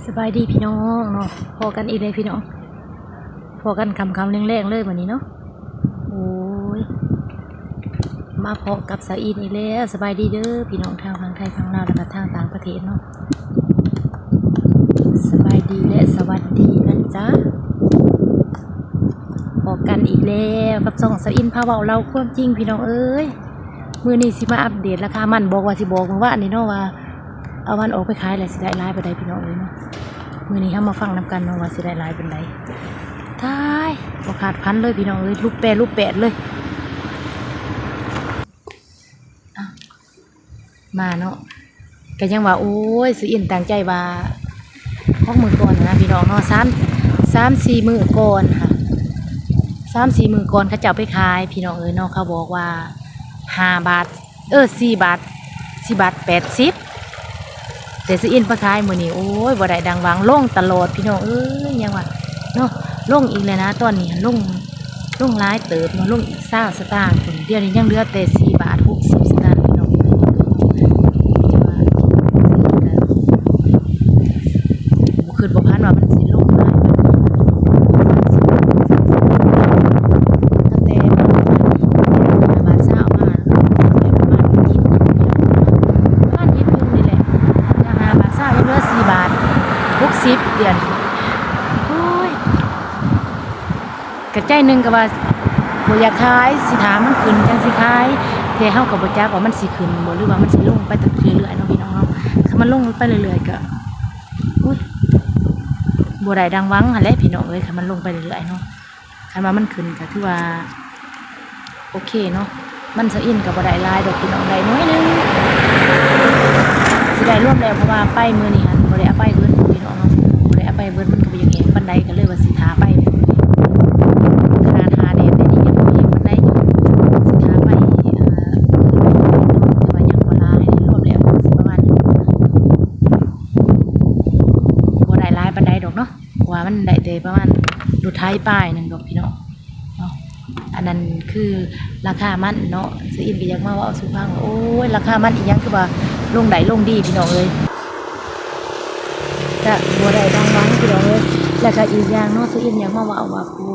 ສະບາຍດີພີ່ນ້ອງເນາະ ພໍ້ກັນອີກແລ້ວພີ່ນ້ອງ ພໍ້ກັນຄ່ຳໆແລງໆເລີຍມື້ນີ້ເນາະ. ໂອ້ຍ ມາພໍ້ກັບສາວອິນອີກແລ້ວ. ສະບາຍດີເດີພີ່ນ້ອງ ທາງຝັ່ງໄທຝັ່ງລາວ ແລ້ວກໍທາງຕ່າງປະເທດເນາະ. ສະບາຍດີ ແລະ ສະຫວັດດີນະຈ໊ະ. ພໍ້ກັນອີກແລ້ວກັບຊ່ອງສາວອິນພາເວົ້າເລົ່າຄວາມຈິງພີ່ນ້ອງເອີຍ. ມື້ນີ້ຊິມາອັບເດດລາຄາມັນ ບອກວ່າ ຊິບອກມື້ວານນີ້ເນາະວ່າ ເອົາມັນອອກໄປຂາຍແລ້ວຊິໄດ້ຫຼາຍປານໃດພີ່ນ້ອງເອີຍເນາະ. ມື້ນີ້ເຮົາມາຟັງນຳກັນເນາະວ່າຊິໄດ້ຫຼາຍປານໃດ. ຕາຍ ບໍ່ຄາດຝັນເລີຍພີ່ນ້ອງເອີຍ ຫຼຸບແປດຫຼຸບແປດເລີຍ. ອ້າວ ມາເນາະ ກໍຍັງວ່າ ໂອ້ຍ ສາວອິນຕັ້ງໃຈວ່າ ຂອງມື້ກ່ອນນະພີ່ນ້ອງເນາະ ສາມ ສາມສີ່ມື້ກ່ອນຫັ້ນ ສາມສີ່ມື້ກ່ອນເຂົາເຈົ້າໄປຂາຍພີ່ນ້ອງເອີຍເນາະ ເຂົາບອກວ່າຫ້າບາດ ເອີ ສີ່ບາດ ສີ່ບາດແປດສິບ ແຕ່ສາວອິນໄປຂາຍມື້ນີ້ ໂອ້ຍ ບໍ່ໄດ້ດັ່ງຫວັງ ລົງຕະຫຼອດພີ່ນ້ອງເອີຍ ຍັງວ່າເນາະ ລົງອີກແລ້ວນະ ຕອນນີ້ຫັ້ນລົງ ລົງຫຼາຍເຕີບເນາະ ລົງອີກຊາວສະຕາງພຸ້ນ ດຽວນີ້ຍັງເຫຼືອແຕ່ສີ່ບາດຫົກສິບສະຕາງພີ່ນ້ອງ. ແຕ່ວ່າ ບໍ່ຄິດບໍ່ຝັນວ່າມັນຊິລົງຫຼາຍປານນີ້ ຕັ້ງແຕ່ປະມານຫ້າບາດຊາວມາ ປະມານອາທິດໜຶ່ງ ປະມານອາທິດໜຶ່ງນີ້ແຫຼະ ຈາກຫ້າບາດຊາວ ຍັງເຫຼືອສີ່ບາດຫົກສິບ ດຽວນີ້ ໂອ້ຍ. ກະໃຈໜຶ່ງກະວ່າບໍ່ຢາກຂາຍ ຊິຖ້າມັນຂຶ້ນຈັ່ງຊິຂາຍ ແຕ່ເຮົາກະບໍ່ຈັກວ່າມັນຊິຂຶ້ນບໍ່ ຫຼືວ່າມັນຊິລົງໄປເລື້ອຍໆເນາະພີ່ນ້ອງເນາະ. ຄັນມັນລົງໄປເລື້ອຍໆກະ ໂອ້ຍ ບໍ່ໄດ້ດັ່ງຫວັງຫັ້ນແຫຼະພີ່ນ້ອງເອີຍ ຄັນມັນລົງໄປເລື້ອຍໆເນາະ. ຄັນວ່າມັນຂຶ້ນກະຖືວ່າ ໂອເຄເນາະ ມັນສາວອິນກໍບໍ່ໄດ້ຫຼາຍດອກພີ່ນ້ອງ ໄດ້ໜ້ອຍໜຶ່ງ ຊິໄດ້ລວມແລ້ວ ເພາະວ່າໄປມື້ນີ້ຫັ້ນບໍ່ໄດ້ເອົາໄປເບິດພີ່ນ້ອງເນາະ ບໍ່ໄດ້ເອົາໄປເບິດ ມັນກໍບໍ່ຢາກແຫ້ງປານໃດ ກໍເລີຍວ່າຊິຖ້າໄປ ຂະໜາດຫາແດດແຕ່ນີ້ຍັງບໍ່ແຫ້ງປານໃດຢູ່ ຊິຖ້າໄປ ເອີ ແຕ່ວ່າຍັງບໍ່ຫຼາຍ ລວມແລ້ວກໍຊິປະມານຢູ່ ບໍ່ໄດ້ຫຼາຍປານໃດດອກເນາະ ເພາະວ່າມັນໄດ້ແຕ່ປະມານລົດໄຖປ້າຍໜຶ່ງດອກພີ່ນ້ອງ ເນາະ. ອັນນັ້ນຄືລາຄາມັນເນາະ ສາວອິນກໍຢາກມາເວົ້າສູ່ຟັງວ່າ ໂອ້ຍ ລາຄາມັນອີ່ຫຍັງຄືວ່າລົງໄດ້ລົງດີພີ່ນ້ອງເອີຍ ກະບໍ່ໄດ້ດັ່ງຫວັງພີ່ນ້ອງເອີຍ. ແລ້ວກະອີກຢ່າງເນາະ ສາວອິນຢາກມາເວົ້າວ່າ ຜູ້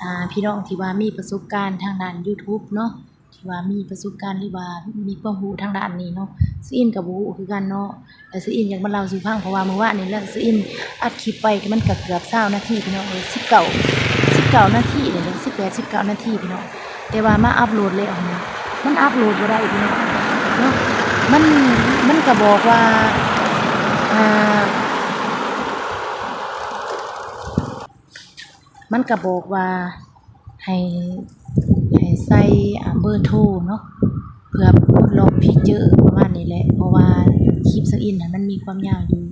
ອ່າ ພີ່ນ້ອງທີ່ວ່າມີປະສົບການທາງດ້ານ YouTube ເນາະ ທີ່ວ່າມີປະສົບການ ຫຼືວ່າມີຄວາມຮູ້ທາງດ້ານນີ້ເນາະ ສາວອິນກໍບໍ່ຮູ້ຄືກັນເນາະ. ແລະ ສາວອິນຢາກມາເລົ່າສູ່ຟັງ ເພາະວ່າມື້ວານນີ້ລະ ສາວອິນອັດຄລິບໄປ ມັນກໍເກືອບຊາວນາທີພີ່ນ້ອງເອີຍ ສິບເກົ້າ ສິບເກົ້ານາທີນີ້ແຫຼະ ສິບແປດ ສິບເກົ້ານາທີພີ່ນ້ອງ ແຕ່ວ່າມາອັບໂຫຼດແລ້ວຫັ້ນນະ ມັນອັບໂຫຼດບໍ່ໄດ້ພີ່ນ້ອງເນາະ. ມັນ ມັນກໍບອກວ່າ ອ່າ ມັນກະບອກວ່າໃຫ້ ໃຫ້ໃສ່ ອາ ເບີໂທເນາະ ເພື່ອປົດລັອກຟີເຈີປະມານນີ້ແຫຼະ ເພາະວ່າຄລິບສາວອິນຫັ້ນມັນມີຄວາມຍາວຢູ່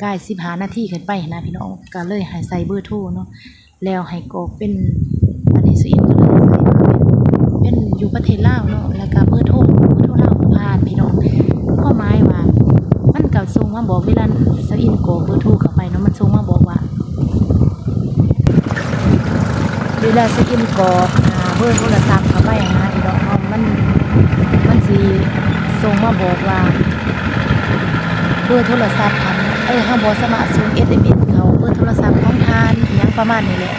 ກາຍສິບຫ້ານາທີຂຶ້ນໄປຫັ້ນນະພີ່ນ້ອງ ກະເລີຍໃຫ້ໃສ່ເບີໂທເນາະ ແລ້ວໃຫ້ກອກເປັນ ອັນນີ້ສາວອິນກະເລີຍໃສ່ວ່າເປັນ ເປັນຢູ່ປະເທດລາວເນາະ ແລ້ວກະເບີໂທ ເບີໂທລາວບໍ່ຜ່ານພີ່ນ້ອງ ຄວາມໝາຍວ່າ ມັນກະສົ່ງມາບອກ ເວລາສາວອິນກອກເບີໂທເຂົ້າໄປເນາະ ມັນສົ່ງມາບອກວ່າ ເວລາສາວອິນກອກ ອາ ເບີໂທລະສັບເຂົ້າໄປຫັ້ນນະພີ່ນ້ອງເນາະ ມັນ ມັນຊິສົ່ງມາບອກວ່າ ເບີໂທລະສັບຫັ້ນ ເອີ ເຮົາບໍ່ສາມາດສົ່ງເອສເອັມເອສເຂົ້າເບີໂທລະສັບຂອງທ່ານ ອີ່ຫຍັງປະມານນີ້ແຫຼະ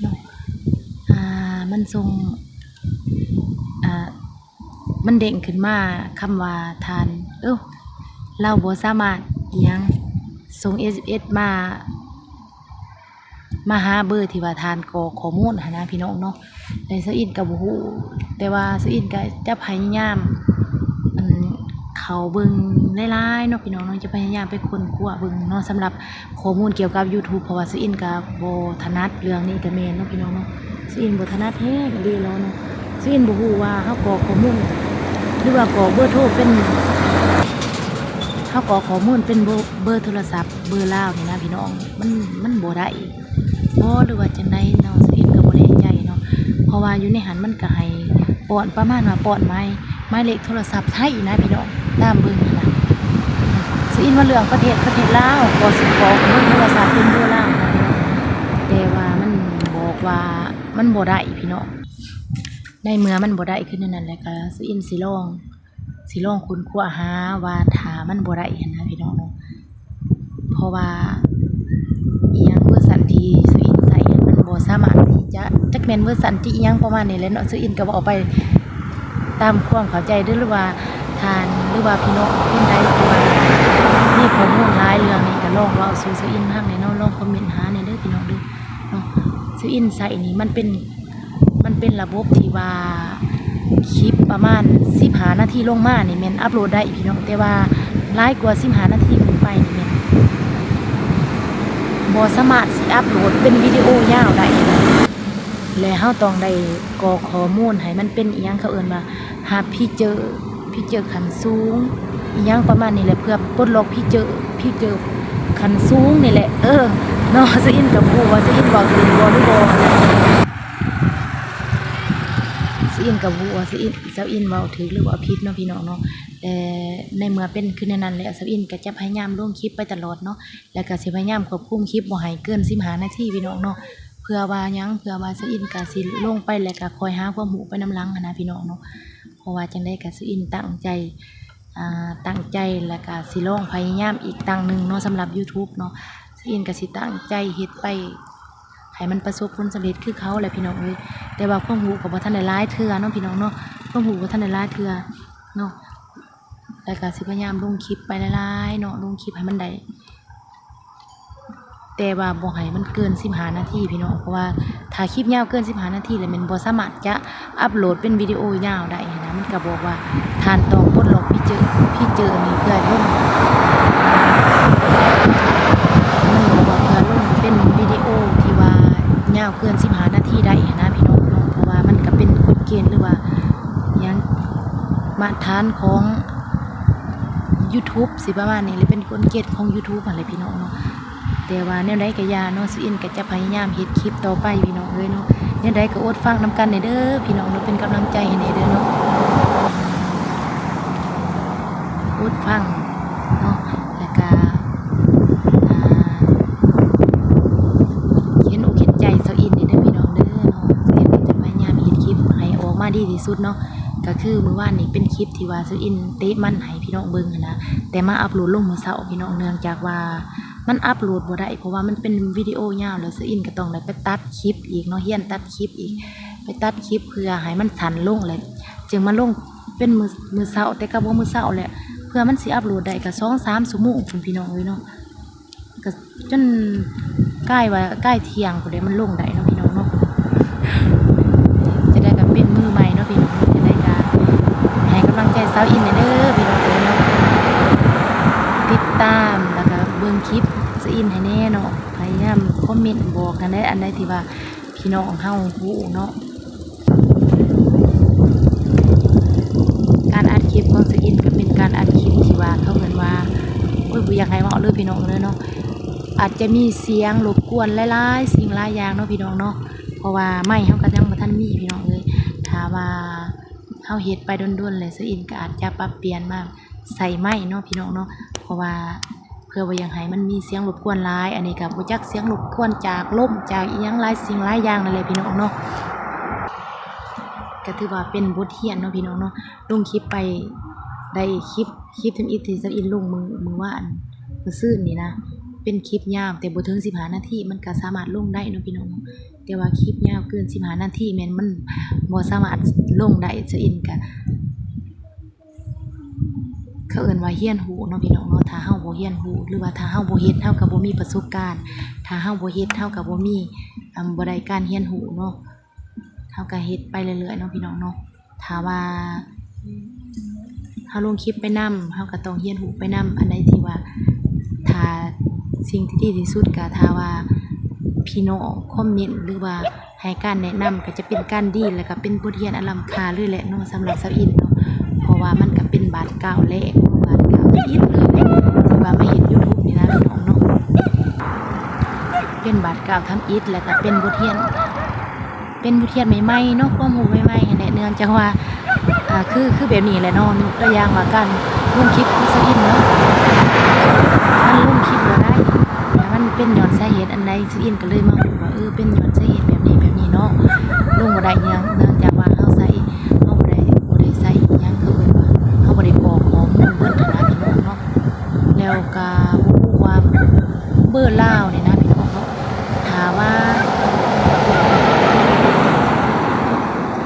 ເນາະ ອາ ມັນສົ່ງ ອາ ມັນເດ້ງຂຶ້ນມາຄຳວ່າທ່ານ ເອີ ລາວບໍ່ສາມາດອີ່ຫຍັງ ສົ່ງເອສເອັມເອສມາ ມາຫາເບີທີ່ວ່າທ່ານກອກຂໍ້ມູນຫັ້ນນະພີ່ນ້ອງເນາະ. ແຕ່ສາວອິນກໍບໍ່ຮູ້ ແຕ່ວ່າສາວອິນກໍຈະພະຍາຍາມ ອັນ ເຂົ້າເບິ່ງຫຼາຍໆເນາະພີ່ນ້ອງເນາະ ຈະພະຍາຍາມໄປຄົ້ນຄວ້າເບິ່ງເນາະ ສຳລັບ ຂໍ້ມູນກ່ຽວກັບ YouTube ເພາະວ່າສາວອິນກະບໍ່ຖະໜັດເລື່ອງນີ້ກະແມ່ນເນາະພີ່ນ້ອງເນາະ ສາວອິນບໍ່ຖະໜັດແຮງອີ່ຫຼີເນາະ ສາວອິນບໍ່ຮູ້ວ່າເຮົາກອກຂໍ້ມູນ ຫຼືວ່າກອກເບີໂທເປັນ ເຮົາກອກຂໍ້ມູນເປັນເບີ ເບີໂທລະສັບເບີລາວນີ້ນະພີ່ນ້ອງ ມັນ ມັນບໍ່ໄດ້ບໍ ຫຼືວ່າຈັ່ງໃດເນາະ ສາວອິນກະບໍ່ແນ່ໃຈເນາະ ເພາະວ່າຢູ່ໃນຫັ້ນມັນກະໃຫ້ປ້ອນ ປະມານວ່າປ້ອນໝາຍ ໝາຍເລກໂທລະສັບໄທນະພີ່ນ້ອງ ຕາມເບິ່ງຫັ້ນນະ ສາວອິນວ່າເລື່ອງປະເທດ ປະເທດລາວ ກໍຊິຂໍເບີໂທລະສັບເປັນເບີລາວນະພີ່ນ້ອງ ແຕ່ວ່າມັນບອກວ່າມັນບໍ່ໄດ້ພີ່ນ້ອງ ໃນເມື່ອມັນບໍ່ໄດ້ຄືແນວນັ້ນແຫຼະ ກະສາວອິນຊິລອງ ຊິລອງຄົ້ນຄວ້າຫາວ່າຖ້າມັນບໍ່ໄດ້ຫັ້ນນະພີ່ນ້ອງເນາະ ເພາະວ່າອີ່ຫຍັງເວີຊັນທີ່ສາວອິນໃຊ້ຫັ້ນ ມັນບໍ່ສາມາດທີ່ຈະ ຈັກແມ່ນເວີຊັນທີ່ອີ່ຫຍັງປະມານນີ້ແຫຼະເນາະ. ສາວອິນກໍເວົ້າໄປຕາມຄວາມເຂົ້າໃຈເດີ ຫຼືວ່າທ່ານ ຫຼືວ່າພີ່ນ້ອງຄົນໃດທີ່ວ່າມີຂໍ້ມູນຫຼາຍເລື່ອງນີ້ ກໍລອງເວົ້າສູ່ສາວອິນຟັງແດ່ເນາະ, ລອງຄອມເມັນຫາແດ່ເດີພີ່ນ້ອງເດີເນາະ. ສາວອິນໃຊ້ນີ້ມັນເປັນ ມັນເປັນລະບົບທີ່ວ່າຄລິບປະມານສິບຫ້ານາທີລົງມານີ້ແມ່ນອັບໂຫຼດໄດ້ພີ່ນ້ອງ, ແຕ່ວ່າຫຼາຍກວ່າສິບຫ້ານາທີຂຶ້ນໄປນີ້ແມ່ນບໍ່ສາມາດຊິອັບໂຫຼດເປັນວິດີໂອຍາວໄດ້ ແລະ ເຮົາຕ້ອງໄດ້ກອກຂໍ້ມູນໃຫ້ມັນເປັນອີ່ຫຍັງ ເຂົາເອີ້ນວ່າຮັບຟີເຈີ ຟີເຈີຂັ້ນສູງ ອີ່ຫຍັງປະມານນີ້ແຫຼະ ເພື່ອປົດລັອກຟີເຈີ ຟີເຈີຂັ້ນສູງນີ້ແຫຼະ ເອີ ເນາະ. ສາວອິນກໍບໍ່ຮູ້ວ່າສາວອິນເວົ້າຖືກບໍ່ ຫຼືບໍ່ນະ ສາວອິນກໍບໍ່ຮູ້ວ່າສາວອິນ ສາວອິນເວົ້າຖືກ ຫຼືເວົ້າຜິດເນາະພີ່ນ້ອງເນາະ. ແຕ່ໃນເມື່ອເປັນຄືແນວນັ້ນແລ້ວ ສາວອິນກໍຈະພະຍາຍາມລົງຄລິບໄປຕະຫຼອດເນາະ ແລ້ວກໍຊິພະຍາຍາມຄວບຄຸມຄລິບບໍ່ໃຫ້ເກີນສິບຫ້ານາທີພີ່ນ້ອງເນາະ. ເພື່ອວ່າຫຍັງ? ເພື່ອວ່າສາວອິນກໍຊິລົງໄປ ແລ້ວກໍຄອຍຫາຄວາມຮູ້ໄປນຳຫຼັງຫັ້ນນະພີ່ນ້ອງເນາະ. ເພາະວ່າຈັ່ງໃດກໍສາວອິນຕັ້ງໃຈ ອ່າ ຕັ້ງໃຈ ແລ້ວກໍຊິລອງພະຍາຍາມອີກຕັ້ງໜຶ່ງເນາະ ສຳລັບ YouTube ເນາະ. ສາວອິນກໍຊິຕັ້ງໃຈເຮັດໄປໃຫ້ມັນປະສົບຜົນສຳເລັດຄືເຂົາແຫຼະພີ່ນ້ອງເອີຍ. ແຕ່ວ່າຄວາມຮູ້ກໍບໍ່ທັນໄດ້ຫຼາຍເທື່ອເນາະພີ່ນ້ອງເນາະ, ຄວາມຮູ້ບໍ່ທັນໄດ້ຫຼາຍເທື່ອເນາະ. ແລ້ວກໍຊິພະຍາຍາມລົງຄລິບໄປຫຼາຍໆເນາະ, ລົງຄລິບໃຫ້ມັນໄດ້ ແຕ່ວ່າບໍ່ໃຫ້ມັນເກີນສິບຫ້ານາທີພີ່ນ້ອງ, ເພາະວ່າຖ້າຄລິບຍາວເກີນສິບຫ້ານາທີແລ້ວແມ່ນບໍ່ສາມາດຈະອັບໂຫຼດເປັນວິດີໂອຍາວໄດ້ຫັ້ນນະ. ມັນກໍບອກວ່າທ່ານຕ້ອງປົດລັອກຟີເຈີ ຟີເຈີນີ້ເພື່ອລົງ ມັນບອກວ່າເພື່ອລົງເປັນວິດີໂອທີ່ວ່າຍາວເກີນສິບຫ້ານາທີໄດ້ຫັ້ນນະພີ່ນ້ອງເນາະ, ເພາະວ່າມັນກໍເປັນກົດເກນ ຫຼືວ່າຫຍັງ ມາດຕະຖານຂອງ YouTube ຊິປະມານນີ້ແຫຼະ, ເປັນກົນເກດຂອງ YouTube ຫັ້ນແຫຼະພີ່ນ້ອງເນາະ. ແຕ່ວ່າແນວໃດກໍຢ່າເນາະ, ສາວອິນກໍຈະພະຍາຍາມເຮັດຄລິບຕໍ່ໄປພີ່ນ້ອງເອີຍເນາະ. ແນວໃດກໍອົດຟັງນຳກັນແດ່ເດີພີ່ນ້ອງເນາະ, ເປັນກຳລັງໃຈໃຫ້ແດ່ເດີເນາະ, ອົດຟັງເນາະ. ແລ້ວກະ ອ່າ ເຫັນອົກເຫັນໃຈສາວອິນນີ້ເດີພີ່ນ້ອງເດີເນາະ, ສາວອິນກໍຈະພະຍາຍາມເຮັດຄລິບໃຫ້ອອກມາດີທີ່ສຸດເນາະ. ກໍຄືມື້ວານນີ້ເປັນຄລິບທີ່ວ່າສາວອິນເຕະມັນໃຫ້ພີ່ນ້ອງເບິ່ງຫັ້ນນະ, ແຕ່ມາອັບໂຫຼດລົງມື້ເຊົ້າພີ່ນ້ອງ, ເນື່ອງຈາກວ່າມັນອັບໂຫຼດບໍ່ໄດ້ ເພາະວ່າມັນເປັນວິດີໂອຍາວ ແລ້ວສາວອິນກໍຕ້ອງໄດ້ໄປຕັດຄລິບອີກເນາະ, ຮຽນຕັດຄລິບອີກ, ໄປຕັດຄລິບເພື່ອໃຫ້ມັນສັ້ນລົງ ແລ້ວຈຶ່ງມາລົງເປັນມື້ ມື້ເຊົ້າ, ແຕ່ກໍບໍ່ມື້ເຊົ້າແຫຼະ, ເພື່ອມັນຊິອັບໂຫຼດໄດ້ກໍສອງສາມຊົ່ວໂມງພຸ້ນພີ່ນ້ອງເອີຍເນາະ. ກໍຈົນກາຍວ່າກາຍທ່ຽງພຸ້ນແຫຼະ ມັນລົງໄດ້ເນາະພີ່ນ້ອງເນາະ. ຈັ່ງໃດກໍເປັນມືໃໝ່ເນາະພີ່ນ້ອງ, ຈັ່ງໃດກໍໃຫ້ກຳລັງໃຈສາວອິນແດ່ເດີພີ່ນ້ອງເອີຍເນາະ, ຕິດຕາມ ແລ້ວກໍເບິ່ງຄລິບສາວອິນໃຫ້ແດ່ເນາະ, ພະຍາຍາມຄອມເມັນບອກຫັ້ນແຫຼະ ອັນໃດທີ່ວ່າ ພີ່ນ້ອງເຮົາຮູ້ເນາະ. ການອັດຄລິບຂອງສາວອິນກໍເປັນການອັດຄລິບທີ່ວ່າ ເຂົາເອີ້ນວ່າ ໂອ້ຍ ບໍ່ຢາກໃຫ້ເວົ້າເລີຍພີ່ນ້ອງເອີຍເນາະ, ອາດຈະມີສຽງລົບກວນຫຼາຍໆສິ່ງຫຼາຍຢ່າງເນາະພີ່ນ້ອງເນາະ, ເພາະວ່າໄມເຮົາກໍຍັງບໍ່ທັນມີພີ່ນ້ອງເອີຍ. ຖ້າວ່າເຮົາເຮັດໄປດົນໆແລ້ວ ສາວອິນກໍອາດຈະປັບປ່ຽນມາ ໃສ່ໄມເນາະພີ່ນ້ອງເນາະ, ເພາະວ່າເພື່ອບໍ່ຢາກໃຫ້ມັນມີສຽງລົບກວນຫຼາຍ. ອັນນີ້ກໍບໍ່ຈັກສຽງລົບກວນຈາກລົມ ຈາກອີ່ຫຍັງຫຼາຍສິ່ງຫຼາຍຢ່າງນັ້ນແຫຼະພີ່ນ້ອງເນາະ. ກໍຖືວ່າເປັນບົດຮຽນເນາະພີ່ນ້ອງເນາະ, ລົງຄລິບໄປໄດ້ຄລິບ ຄລິບທຳອິດທີ່ສາວອິນລົງມື້ ມື້ວານ ມື້ຊືນນີ້ນະ, ເປັນຄລິບຍາວແຕ່ບໍ່ເຖິງສິບຫ້ານາທີ ມັນກໍສາມາດລົງໄດ້ເນາະພີ່ນ້ອງເນາະ. ແຕ່ວ່າຄລິບຍາວເກີນສິບຫ້ານາທີແມ່ນມັນບໍ່ສາມາດລົງໄດ້, ສາວອິນກໍ ເຂົາເອີ້ນວ່າຮຽນຮູ້ເນາະພີ່ນ້ອງເນາະ, ຖ້າເຮົາບໍ່ຮຽນຮູ້ ຫຼືວ່າຖ້າເຮົາບໍ່ເຮັດ ເຮົາກໍບໍ່ມີປະສົບການ, ຖ້າເຮົາບໍ່ເຮັດ ເຮົາກໍບໍ່ມີ ອາ ບໍ່ໄດ້ການຮຽນຮູ້ເນາະ, ເຮົາກໍເຮັດໄປເລື້ອຍໆເນາະພີ່ນ້ອງເນາະ. ຖ້າວ່າເຮົາລົງຄລິບໄປນຳ ເຮົາກໍຕ້ອງຮຽນຮູ້ໄປນຳ, ອັນໃດທີ່ວ່າ ຖ້າ ສິ່ງທີ່ດີທີ່ສຸດກໍຖ້າວ່າພີ່ນ້ອງຄອມເມັນ ຫຼືວ່າ ໃຫ້ການແນະນຳກໍຈະເປັນການດີ ແລ້ວກໍເປັນບົດຮຽນອັນລ້ຳຄ່າເລີຍແຫຼະເນາະ ສຳລັບສາວອິນເນາະ, ເພາະວ່າມັນກໍເປັນບາດກ້າວແລກ ບາດກ້າວທຳອິດເລີຍ ທີ່ວ່າມາເຮັດ YouTube ນີ້ນະພີ່ນ້ອງເນາະ, ເປັນບາດກ້າວທຳອິດ ແລ້ວກໍເປັນບົດຮຽນ ເປັນບົດຮຽນໃໝ່ໆເນາະ ຄວາມຮູ້ໃໝ່ໆຫັ້ນແຫຼະ ເນື່ອງຈາກວ່າ ອ່າ ຄື ຄືແບບນີ້ແຫຼະເນາະ, ຍົກຕົວຢ່າງວ່າການລົງຄລິບຂອງສາວອິນເນາະ ມັນລົງຄລິບບໍ່ໄດ້ ແຕ່ມັນເປັນຍ້ອນສາເຫດອັນໃດ ສາວອິນກໍເລີຍມາຮູ້ວ່າ ເອີ ເປັນຍ້ອນສາເຫດແບບນີ້ແບບນີ້ເນາະ ລົງບໍ່ໄດ້ ເນື່ອງ ເນື່ອງຈາກວ່າເຮົາໃສ່ ເຮົາບໍ່ໄດ້ ບໍ່ໄດ້ໃສ່ອີ່ຫຍັງ ເຂົາເອີ້ນວ່າເຮົາບໍ່ໄດ້ກອກຂໍ້ມູນເບິດຫັ້ນນະພີ່ນ້ອງເນາະ, ແລ້ວກໍບໍ່ຮູ້ວ່າ ເບີລາວນີ້ນະພີ່ນ້ອງເນາະ, ຖ້າວ່າ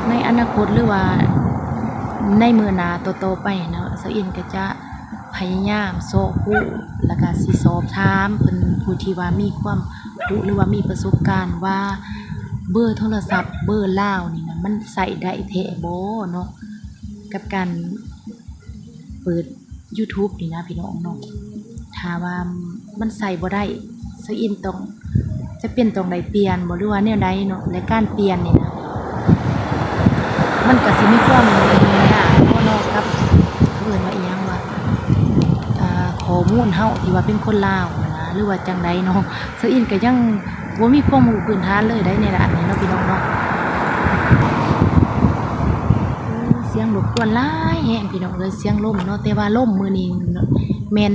ໃນອະນາຄົດ ຫຼືວ່າໃນມື້ໜ້າຕໍ່ໆໄປເນາະ, ສາວອິນກໍຈະພະຍາຍາມຊອກຮູ້ ແລ້ວກໍຊິສອບຖາມເພິ່ນ ຜູ້ທີ່ວ່າມີຄວາມຮູ້ ຫຼືວ່າມີປະສົບການວ່າ ເບີໂທລະສັບເບີລາວນີ້ນະ ມັນໃຊ້ໄດ້ແທ້ບໍ່ເນາະ ກັບການເປີດ YouTube ນີ້ນະພີ່ນ້ອງເນາະ. ຖ້າວ່າມັນໃຊ້ບໍ່ໄດ້ ສາວອິນຕ້ອງ ຈຳເປັນຕ້ອງໄດ້ປ່ຽນບໍ່ ຫຼືວ່າແນວໃດເນາະ. ແລະການປ່ຽນນີ້ນະ ມັນກໍຊິມີຄວາມຍາກເນາະ ກັບ ເຂົາເອີ້ນວ່າອີ່ຫຍັງວະ ອ່າ ຂໍ້ມູນເຮົາທີ່ວ່າເປັນຄົນລາວຫັ້ນນະ ຫຼືວ່າຈັ່ງໃດເນາະ. ສາວອິນກໍຍັງບໍ່ມີຄວາມຮູ້ພື້ນຖານເລີຍໃດໃນດ້ານນີ້ເນາະ ພີ່ນ້ອງເນາະ. ໂອ້ ສຽງລົບກວນຫຼາຍແຮງພີ່ນ້ອງເອີຍ, ສຽງລົມເນາະ, ແຕ່ວ່າລົມມື້ນີ້ແມ່ນ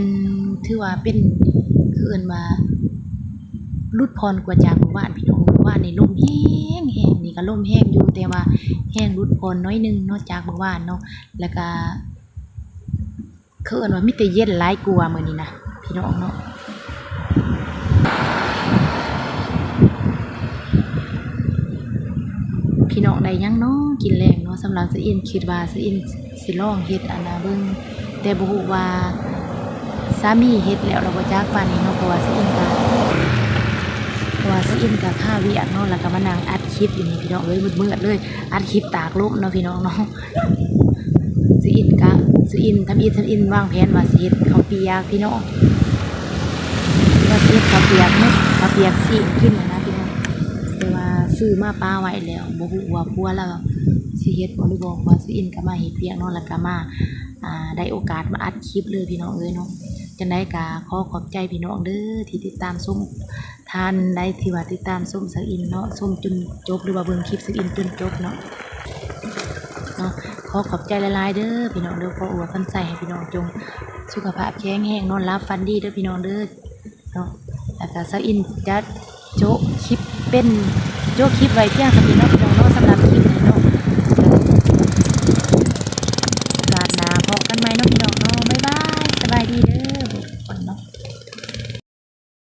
ຖືວ່າເປັນ ເຂົາເອີ້ນວ່າຫຼຸດຜ່ອນກວ່າຈາກມື້ວານພີ່ນ້ອງ. ມື້ວານນີ້ລົມແຮງໆ, ນີ້ກໍລົມແຮງຢູ່ ແຕ່ວ່າແຮງຫຼຸດຜ່ອນໜ້ອຍໜຶ່ງເນາະ ຈາກມື້ວານເນາະ. ແລ້ວກໍ ເຂົາເອີ້ນວ່າມີແຕ່ເຢັນຫຼາຍກວ່າມື້ນີ້ນະ ພີ່ນ້ອງເນາະ. ພີ່ນ້ອງໄດ້ຫຍັງເນາະກິນແລງເນາະ? ສຳລັບສາວອິນ ຄິດວ່າສາວອິນຊິລອງເຮັດອັນນາເບິ່ງ, ແຕ່ບໍ່ຮູ້ວ່າສາມີເຮັດແລ້ວລະບໍ່ຈັກປານນີ້ເນາະ, ເພາະວ່າສາວອິນກະ ເພາະວ່າສາວອິນກະຄາວຽກເນາະ, ແລ້ວກະມານັ່ງອັດຄລິບຢູ່ນີ້ ພີ່ນ້ອງເອີຍ, ມືດໆເລີຍ, ອັດຄລິບຕາກລົມເນາະ ພີ່ນ້ອງເນາະ. ສາວອິນກະ ສາວອິນ ທຳອິດ ທຳອິດວາງແຜນວ່າຊິເຮັດເຂົ້າປຽກພີ່ນ້ອງ, ວ່າຊິເຮັດເຂົ້າປຽກເນາະ, ເຂົ້າປຽກຊີ້ນກິນຫັ້ນນະພີ່ນ້ອງ. ແຕ່ວ່າຊື້ມາປະໄວ້ແລ້ວ ບໍ່ຮູ້ວ່າຜົວລາວຊິເຮັດບໍ່ຫຼືບໍ່, ເພາະວ່າສາວອິນກະມາເຮັດວຽກເນາະ, ແລ້ວກະມາ ອ່າ ໄດ້ໂອກາດມາອັດຄລິບເລີຍພີ່ນ້ອງເອີຍເນາະ. ຈັ່ງໃດກະຂໍຂອບໃຈພີ່ນ້ອງເດີ ທີ່ຕິດຕາມຊົມ ທ່ານໃດທີ່ວ່າຕິດຕາມຊົມສາວອິນເນາະ, ຊົມຈົນຈົບ ຫຼືວ່າເບິ່ງຄລິບສາວອິນຈົນຈົບເນາະ ເນາະ. ຂໍຂອບໃຈຫຼາຍໆເດີພີ່ນ້ອງເດີ, ຂໍອວຍພອນໄຊໃຫ້ພີ່ນ້ອງຈົ່ງສຸຂະພາບແຂງແຮງ, ນອນຫຼັບຝັນດີເດີພີ່ນ້ອງເດີເນາະ. ແລ້ວກະສາວອິນຈະໂຈະຄລິບເປັນ ໂຈະຄລິບໄວ້ພຽງສ່ຳນີ້ເນາະພີ່ນ້ອງເນາະ. ສຳລັບຄລິບ